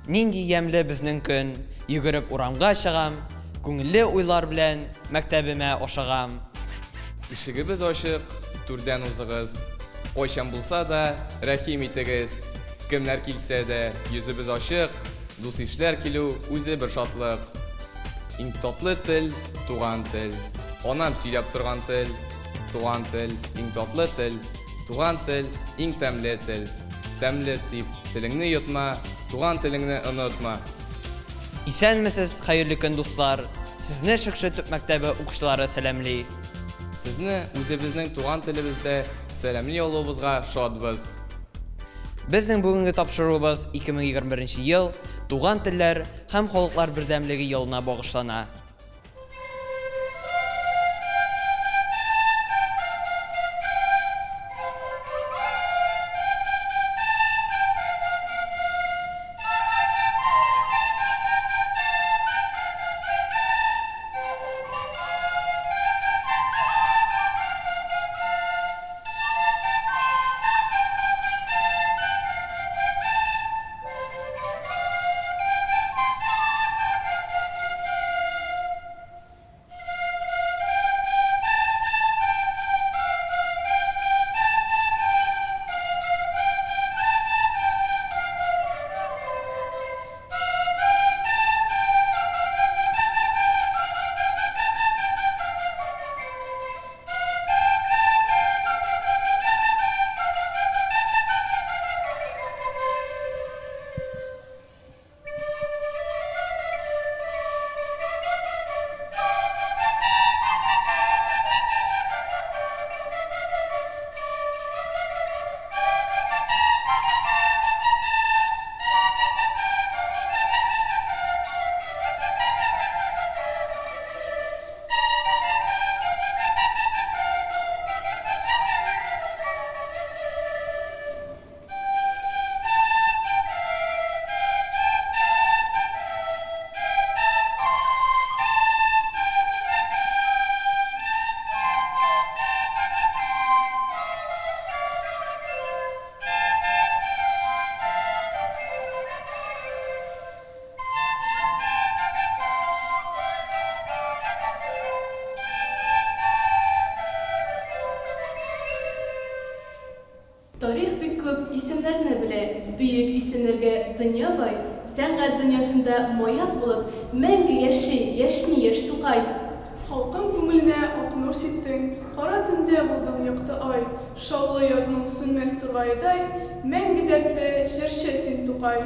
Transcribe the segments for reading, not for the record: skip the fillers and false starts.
Нинди ямьле безнең көн, йөгереп урамга чыгам, күңелле уйлар белән мәктәбемә ашыгам. Ишегебез ачык, түрдән узыгыз. Кайчан булса да, рәхим итегез. Кемнәр килсә дә, йөзебез ачык, дус-ишләр килү үзе бер шатлык. Иң татлы тел, туган тел. Анам сөйләп торган тел, туган тел, иң татлы тел. Туган тел, иң тәмле тел. Тәмле дип, телеңне йотма, туган телеңне онытма. Исәнмесез, хәерле көн, дуслар! Сезне Шекше төп мәктәбе укучылары сәламли. Сезне үзебезнең туган телебездә сәламли алуыбызга шатбыз. Безнең бүгенге тапшыруыбыз 2021 ел Туган телләр һәм халыклар бердәмлеге елына багышлана. Тарих бик күп исемнәрне белә, бөек исемнәргә дөнья бай, сәнгать дөньясында маяк булып, мәңге яши, яшьни яшь Тукай. Халкым күңеленә ак нур сиптең, Кара төндә булдың якты ай. Шаулы язның сүнмәс тургаедай, Мәңге дәртле җырчы син, Тукай!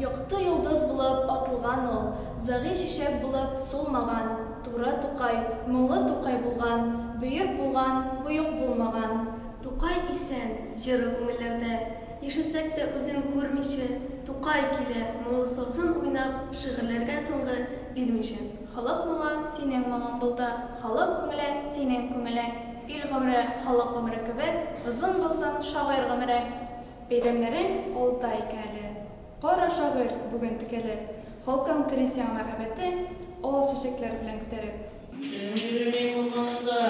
Якты йолдыз булып атылган ул, Зәгыйфь чәчәк булып сулмаган, Туры Тукай, моңлы Тукай булган, Бөек булган, боек булмаган. Тукай исән, җыры күңелләрдә, Яшәсәк тә үзен күрмичә, Тукай килә, моңлы сазын уйнап, Шигырьләргә тынгы бирмичә. Халык моңы синең моңың булды, Халык күңеле синең күңелең. Ил гомере халык гомере кебек, Озын булсын шагыйрь гомерең. Бәйрәмнәрең алда икән әле. Кара шагыйрь бүген текәлеп. Халкың тели сиңа мәхәббәтен Ал чәчәкләр белән күтәреп. Кем йөри минем урманымда?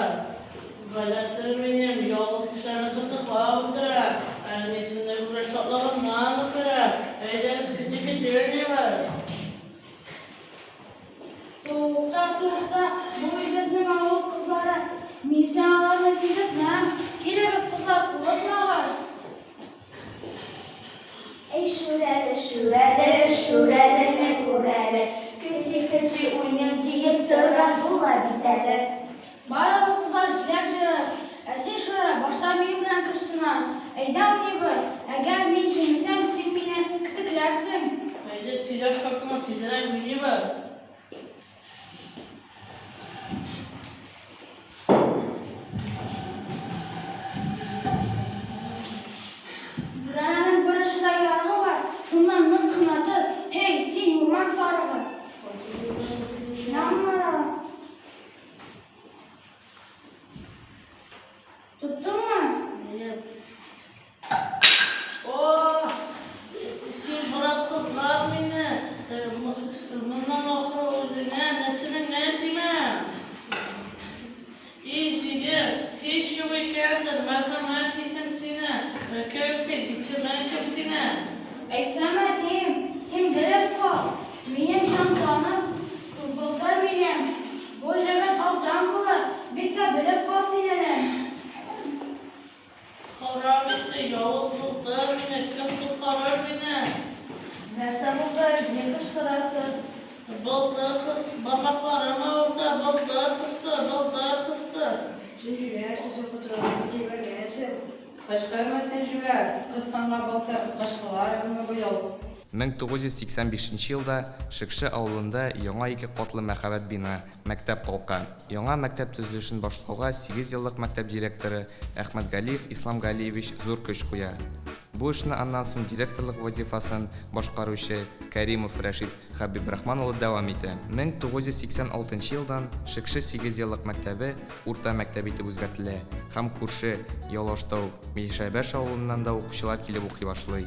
Гадәте минем, ялгыз кешеләрне кытыклап үтерә, Әлмитсенне күрә шатлыгыннан үкерә. Әйдәгез, кети-кети уйныйбыз. Тукта, тукта, бу бит безнең авыл кызлары. Мин сиңа аларны тидертмәм. Килегез, кызлар, курыкмагыз. Әй, шүрәле, шүрәле, шүрәлене күр әле. Кети-кети уйныйм диеп тора була бит әле. Барыгыз, кызлар, җиләк җыягыз. Ә син, Шүрәле, башта минем белән көч сынаш. Әйдә уйныйбыз. Әгәр мин җиңелсәм, син мине кетекләрсең. Әйдә, сөйлә шартыңны, тизрәк уйныйбыз. Бүрәнәнең бер очында ярыгы бар, шуннан нык кына тот. Һей, син, урман сарыгы! Менә моннары. Тоттыңмы? Нет. О, син бераз кызган мине. Моннан ахыры үзеңә, нәселеңә тимәм. И, җигет, һич юк икәндер мәрхәмәт хисең синең. Кем син, исемең кем синең? Әйтсәм, әтием. син белеп кал, минем чын таным Былтыр минем бу җегет абзам булыр, бик тә белеп кал син, энем. Харап итте явыз Былтыр мине, кем коткарыр мине? Нәрсә булды, ни кычкырасың? Былтыр кыс, бармакларым авырта, Былтыр кысты, Былтыр кысты. Син җүләрсең, син котыргансың, җибәргәнсең. Кычкырма син, җүләр, кысканга былтыр, кышкылар идеме быел? 1985 елда Шекше авылында яңа ике катлы мәһабәт бина, мәктәп калка. Яңа мәктәп төзелешен башлауга сигезьеллык мәктәп директоры Әхмәтгалиев Ислам Галиевич зур көч куя. Бу эшне аннан соң директорлык вазифасын башкаручы Кәримов Рәшит Хәбибрахман улы дәвам итә. 1986 елдан Шекше сигезьеллык мәктәбе урта мәктәп итеп үзгәртелә һәм күрше Ялаштау Мишәбәш авылыннан да укучылар килеп укый башлый.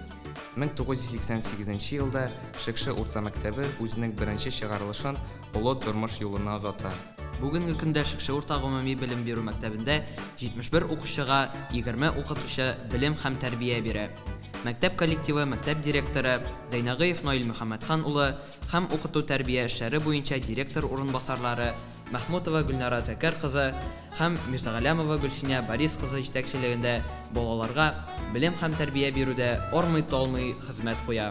1988 елда Шекше урта мәктәбе үзенең беренче чыгарылышын олы тормыш юлына озата. Бүгенге көндә Шекше урта гомуми белем бирү мәктәбендә 71 укучыга 20 укытучы белем һәм тәрбия бирә. Мәктәп коллективы мәктәп директоры Зәйнагыев Наил Мөхәммәтхан улы һәм укыту-тәрбия эшләре буенча директор урынбасарлары Мәхмүтова Гөлнара Зәкәр кызы һәм Мирзагаләмова Гөлсинә Борис кызы җитәкчелегендә балаларга белем һәм тәрбия бирүдә армый-талмый хезмәт куя.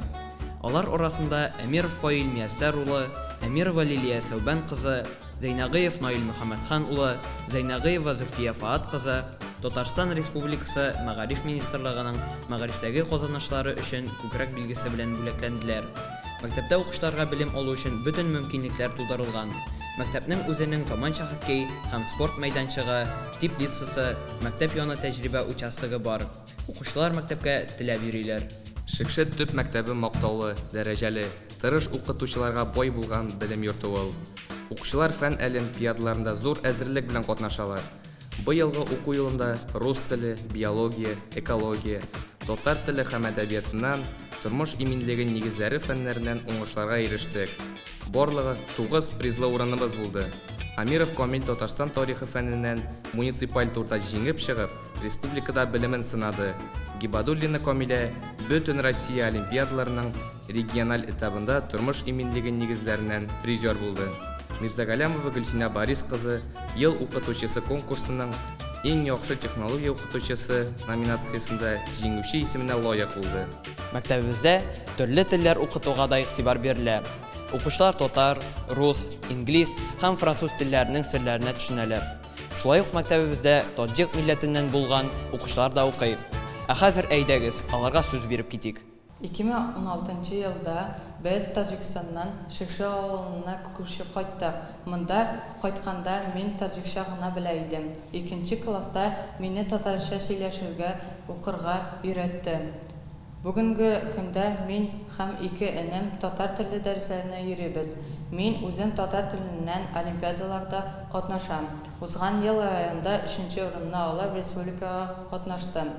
Алар арасында Әмиров Фаил Мияссәр улы, Әмирова Лилия Сәүбән кызы, Зәйнагыев Наил Мөхәммәтхан улы, Зәйнагыева Зөлфия Фаат кызы, Татарстан Республикасы Мәгариф министрлыгының мәгарифтәге казанышлары өчен күкрәк билгесе белән бүләкләнделәр. Мәктәптә укучыларга белем алу өчен бөтен мөмкинлекләр тудырылган. Мәктәпнең үзенең заманча хоккей һәм спорт мәйданчыгы, теплицасы, мәктәп яны тәҗрибә участогы бар. Укучылар мәктәпкә теләп йөриләр. Шекше төп мәктәбе мактаулы, дәрәҗәле, тырыш укытучыларга бай булган белем йорты ул. Укучылар фән олимпиадаларында зур әзерлек белән катнашалар. Быелгы уку елында рус теле, биология, экология, татар теле һәм әдәбиятыннан, тормыш иминлеге нигезләре фәннәреннән уңышларга ирештек. Барлыгы тугыз призлы урыныбыз булды. Амиров Камил Татарстан тарихы фәненнән муниципаль турда җиңеп чыгып, республикада белемен сынады. Гибадуллина Камилә Бөтенроссия олимпиадаларының региональ этабында тормыш иминлеге нигезләреннән призер булды. Мирзагалямова Гөлсинә Борис кызы Ел укытучысы конкурсының Иң яхшы технология укытучысы номинациясендә җиңүче исеменә лаек булды. Мәктәбебездә төрле телләр укытуга да игътибар бирелә. Укучылар татар, рус, инглиз һәм француз телләренең серләренә төшенәләр. Шулай ук мәктәбебездә таҗик милләтеннән булган укучылар да укый. Ә хәзер, әйдәгез, аларга сүз биреп китик. 2016 елда без Таҗикстаннан Шекше авылына күчеп кайттык. Монда кайтканда мин таҗикча гына белә идем. Икенче класста мине татарча сөйләшергә, укырга өйрәтте. Бүгенге көндә мин һәм ике энем татар теле дәресләренә йөрибез. Мин үзем татар теленнән олимпиадаларда катнашам. Узган ел районда өченче урынны алып, республикага катнаштым.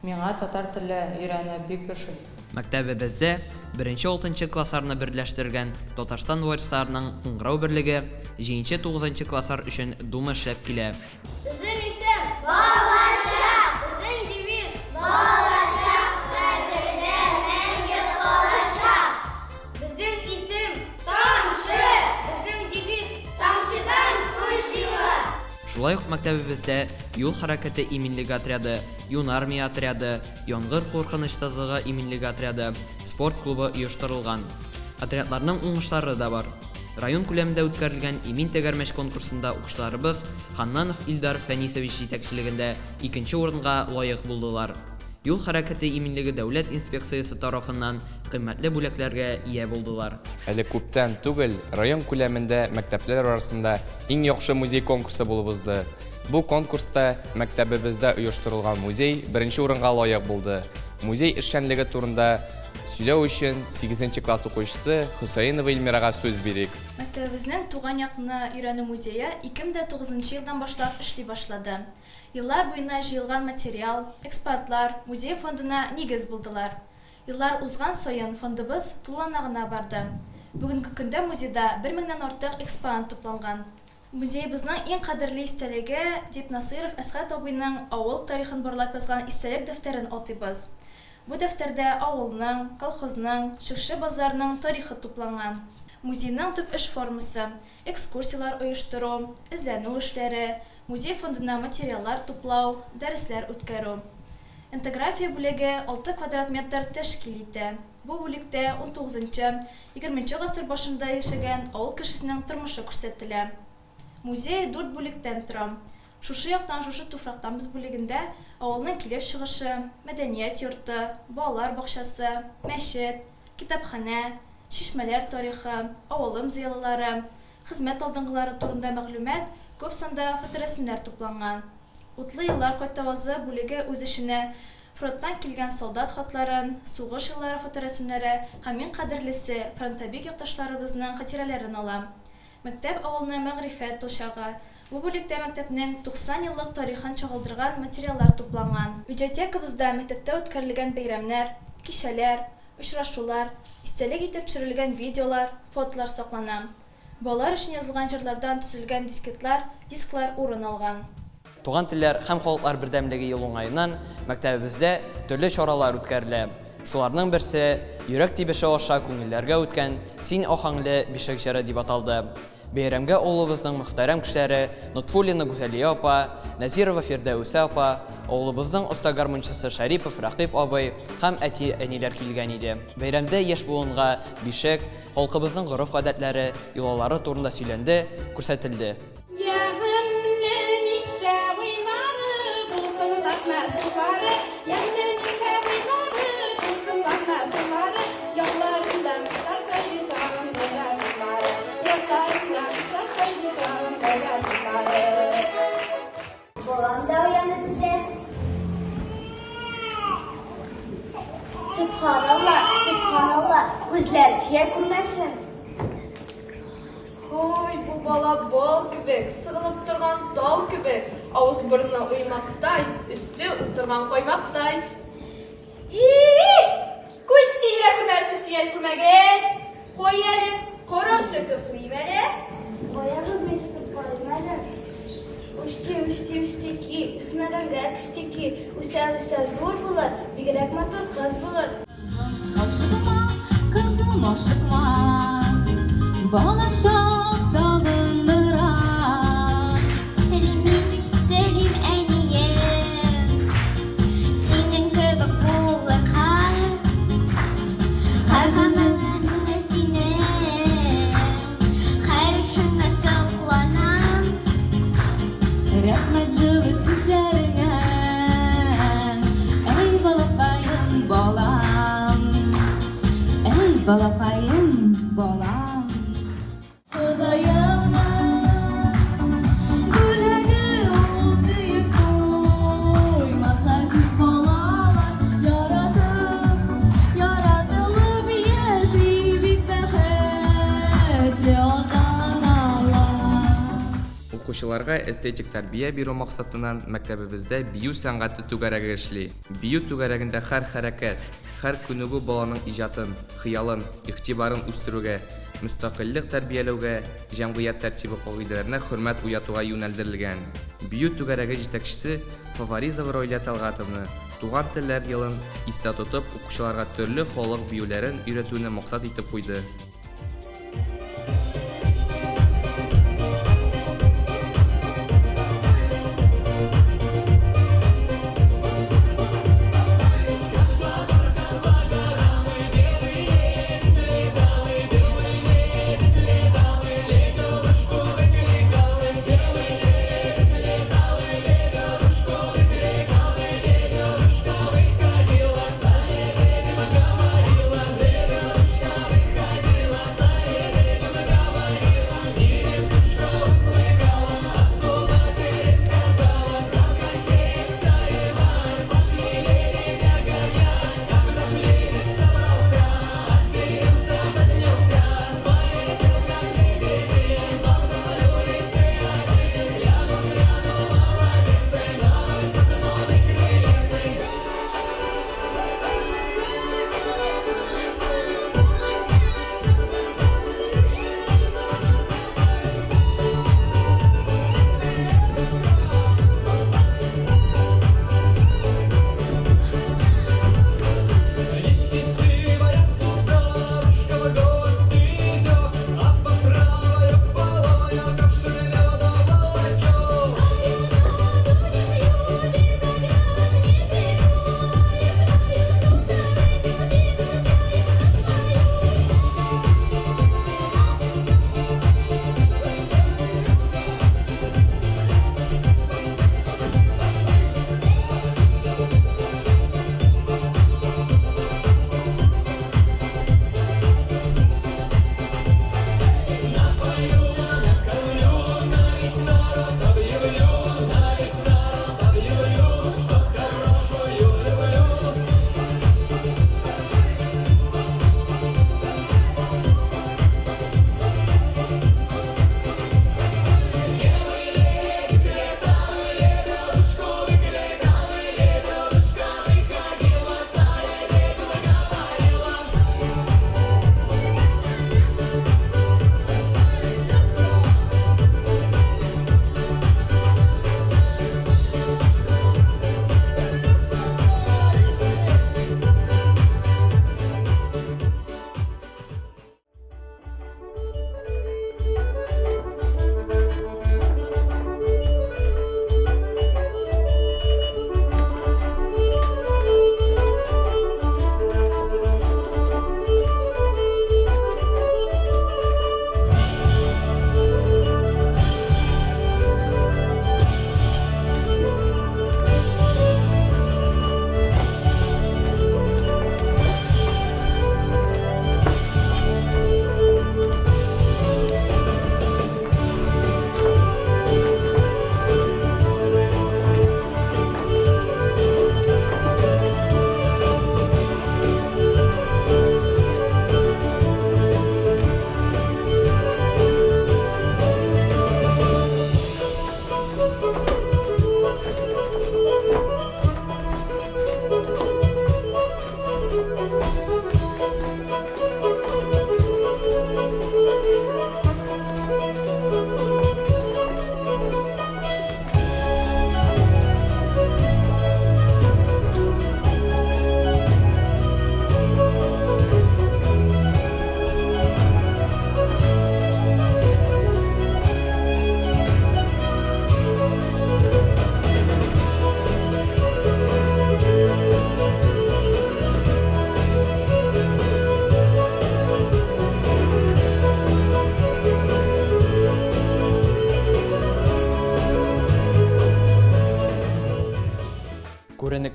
Миңа татар теле өйрәнү бик ошый. Мәктәбебездә беренче-алтынчы классларны берләштергән Татарстан варисларының Кыңгырау берлеге, җиенче-тугызынчы класслар өчен Дума эшләп килә. Безнең исем, Балачак! Безнең девиз, Балачак хәтердә мәңге калачак! Безнең исем, Тамчы! Безнең девиз, Тамчыдан көч җыела! Шулай ук мәктәбебездә юл хәрәкәте иминлеге отряды, Юнармия отряды, янгын куркынычсызлыгы иминлеге отряды, спорт клубы оештырылган. Отрядларның уңышлары да бар. Район күләмендә үткәрелгән Имин тәгәрмәч конкурсында укучыларыбыз Ханнанов Илдар Фәнисович җитәкчелегендә икенче урынга лаек булдылар. Юл хәрәкәте иминлеге дәүләт инспекциясе тарафыннан кыйммәтле бүләкләргә ия булдылар. Әле күптән түгел район күләмендә мәктәпләр арасында Иң яхшы музей конкурсы булып узды. Бу конкурста мәктәбебездә оештырылган музей беренче урынга лаек булды. Музей эшчәнлеге турында сөйләү өчен сигезенче класс укучысы Хөсәенова Эльмирага сүз бирик. Мәктәбебезнең туган якны өйрәнү музее 2009 елдан башлап эшли башлады. Еллар буена җыелган материал, экспонатлар музей фондына нигез булдылар. Еллар узган саен фондыбыз тулылана гына барды. Бүгенге көндә музейда бер меңнән артык экспонат тупланган. Музеебызның иң кадерле истәлеге дип Насыйров Әсгать абыйның авыл тарихын барлап язган истәлек дәфтәрен атыйбыз. Бу дәфтәрдә авылның, колхозның, Шекше базарының тарихы тупланган. Музейның төп эш формасы, экскурсияләр оештыру, эзләнү эшләре, музей фондына материаллар туплау, дәресләр үткәрү. Энтография бүлеге алты квадрат метр тәшкил итә. Бу бүлектә унтугызынчы, егерменче гасыр башында яшәгән авыл кешесенең тормышы күрсәтелә. Музей дүрт бүлектән тора. Шушы яктан шушы туфрактанбыз бүлегендә авылның килеп чыгышы, мәдәният йорты, балалар бакчасы, мәчет, китапханә, чишмәләр тарихы, авылым зыялылары, хезмәт алдынгылары турында мәгълүмат, күп санда фоторәсемнәр тупланган. Утлы еллар кайтавазы бүлеге үз эченә фронттан килгән солдат хатларын, сугыш еллары фоторәсемнәре һәм иң кадерлесе, фронтовик якташларыбызның хатирәләрен ала. Мәктәп авылны мәгърифәт учагы. Бу бүлектә мәктәпнең 90 еллык тарихын чагылдырган материаллар тупланган. Видеотекабызда мәктәптә үткәрелгән бәйрәмнәр, кичәләр, очрашулар, истәлек итеп төшерелгән видеолар, фотолар саклана. Балалар өчен язылган җырлардан төзелгән дискетлар, дисклар урын алган. Туган телләр һәм халыклар бердәмлеге елы уңаеннан мәктәбебездә төрле чаралар үткәрелә. Шуларның берсе Йөрәк тибеше аша күңелләргә үткән Син аһәңле бишек җыры дип аталды. Бәйрәмгә авылыбызның мөхтәрәм кешеләре Нотфуллина Гүзәлия апа, Нәзирова Фирдәүсә апа, авылыбызның оста гармунчысы Шәрипов Рәкыйп абый һәм әти-әниләр килгән иде. Бәйрәмдә яшь буынга бишек, халкыбызның гореф-гадәтләре, йолалары турында сөйләнде, күрсәтелде. Ямьле Мишә буйлары, дулкынланма сулары, Ямьле Мишә буйлары, дулкынланма сулары, Ярларында кошлар сайрый сандугачлары, Ярларында кошлар сайрый сандугачлары. Балам да уянып китә. Сөбханалла, сөбханалла, күзләр тия күрмәсен. Һай, бу бала бал кебек, сыгылып торган тал кебек, авыз-борыны уймактай, өсте утырган каймактай. И-и-и! Күз тидерә күрмәгез, күз тидерә күрмәгез! Кой әле, коры сөте куйыйм әле. Аягыз мин тотып карыйм әле. Үсти, үсти, үстеки, үсмәгәнгә кечтеки, үсә-үсә зур булыр, бигрәк матур кыз булыр. Ашыкма, кызым, ашыкма, балачак сагындыра. Телим мин, телим, әнием, синең кебек булырга. Һәр гамәлеңә синең, һәр эшеңә сокланам. Рәхмәт җылы сүзләреңә, әй балакаем, балам, әй балакаем, балам. Ходаемның бүләге ул сөеп туймас газиз балалар, яратып, яратылып яши бик бәхетле ата-аналар. Укучыларга эстетик тәрбия бирү максатыннан мәктәбебездә бию сәнгате түгәрәге эшли. Бию түгәрәгендә һәр хәрәкәт, һәр күнегү баланың иҗатын, хыялын, игътибарын үстерүгә, мөстәкыйльлек тәрбияләүгә, җәмгыять тәртибе кагыйдәләренә хөрмәт уятуга юнәлдерелгән. Бию түгәрәге җитәкчесе Фаваризова Ройлә Тәлгатовна Туган телләр елын истә тотып, укучыларга төрле халык биюләрен өйрәтүне максат итеп куйды.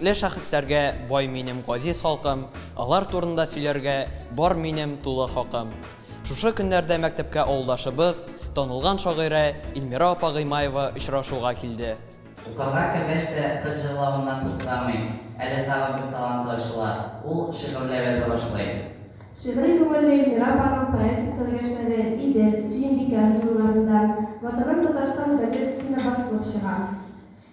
Күренекле шәхесләргә бай минем газиз халкым, алар турында сөйләргә бар минем тулы хакым. Шушы көннәрдә мәктәпкә авылдашыбыз, танылган шагыйрә Илмира апа Гыймаева очрашуга килде. Укырга кергәч тә кыз җырлавыннан туктамый, әле тагын бер таланты ачыла, ул шигырьләр яза башлый. Шигъри күңелле Илмира апаның поэтик тәлгәшләре Идел, Сөембикә журналларында, Ватаным Татарстан газетасында басылып чыга.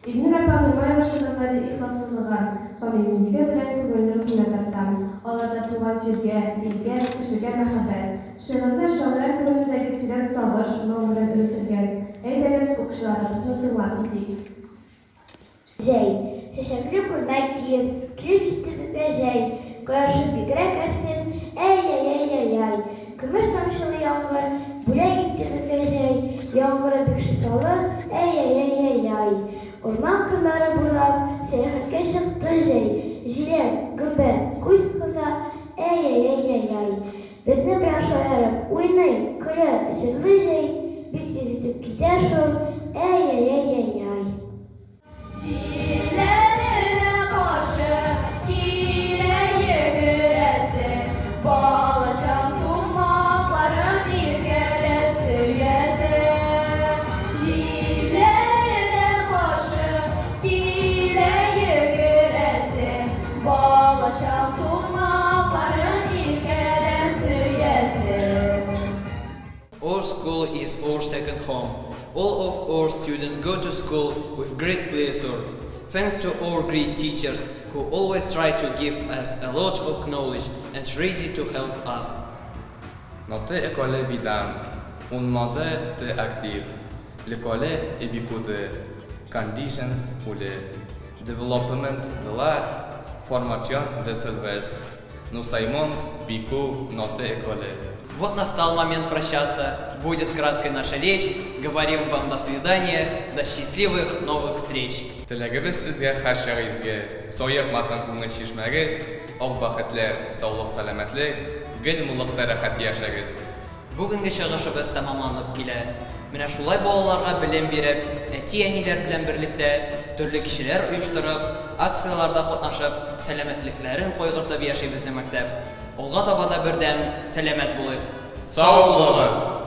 Илмира апа Гыймаева шигырьләре ихласлылыгы, самимилеге белән күңелне үзенә тарта. Аларда туган җиргә, илгә, кешегә мәхәббәт. Шигырьләр шагыйрә күңелендәге тирән сагыш, моң белән өретелгән. Әйдәгез, укучыларыбызны тыңлап китик. Җәй. Чәчәкле күлмәк киеп, Килеп җитте безгә җәй. Кояшы бигрәк әрсез, Әй-яй-яй-яй-яй. Көмеш тамчылы яңгыр Бүләк итте безгә җәй. Яңгыры бик шифалы, Әй-яй-яй-яй-яй. Урман кырлары буйлап Сәяхәткә чыкты җәй. Җиләк, гөмбә күз кыса, Әй-яй-яй-яй-яй. Безнең белән шаярып уйный, көлә, җырлый җәй, бик тиз үтеп китә шул, әй-яй-яй-яй-яй. Җилләренә каршы килә йөгерәсе, Балачак сукмакларын иркәләп сөясе. Җилләренә каршы килә йөгерәсе, Балачак сукмакларын иркәләп сөясе. Our school is our second home. All of our students go to school with great pleasure. Thanks to our great teachers who always try to give us a lot of knowledge and ready to help us. Note école vidam, un mode de active, l'école ebikude, conditions ule, development de la formation de service, nous aimons beaucoup notre école. Вот настал момент прощаться. Будет краткой наша речь. Говорим вам до свидания, до счастливых новых встреч. Теләгебез сезгә һәрчак изге, Саекмасын күңел чишмәгез, Ак бәхетләр, саулык-сәламәтлек, Гел муллыкта рәхәт яшәгез. Бүгенге чыгышыбыз тәмамланып килә. Менә шулай балаларга белем биреп, әти-әниләр белән берлектә төрле кичәләр оештырып, акцияләрдә катнашып, сәламәтлекләрен кайгыртып яши безнең мәктәп. Алга таба да бердәм, сәламәт булыйк. Сау булыгыз!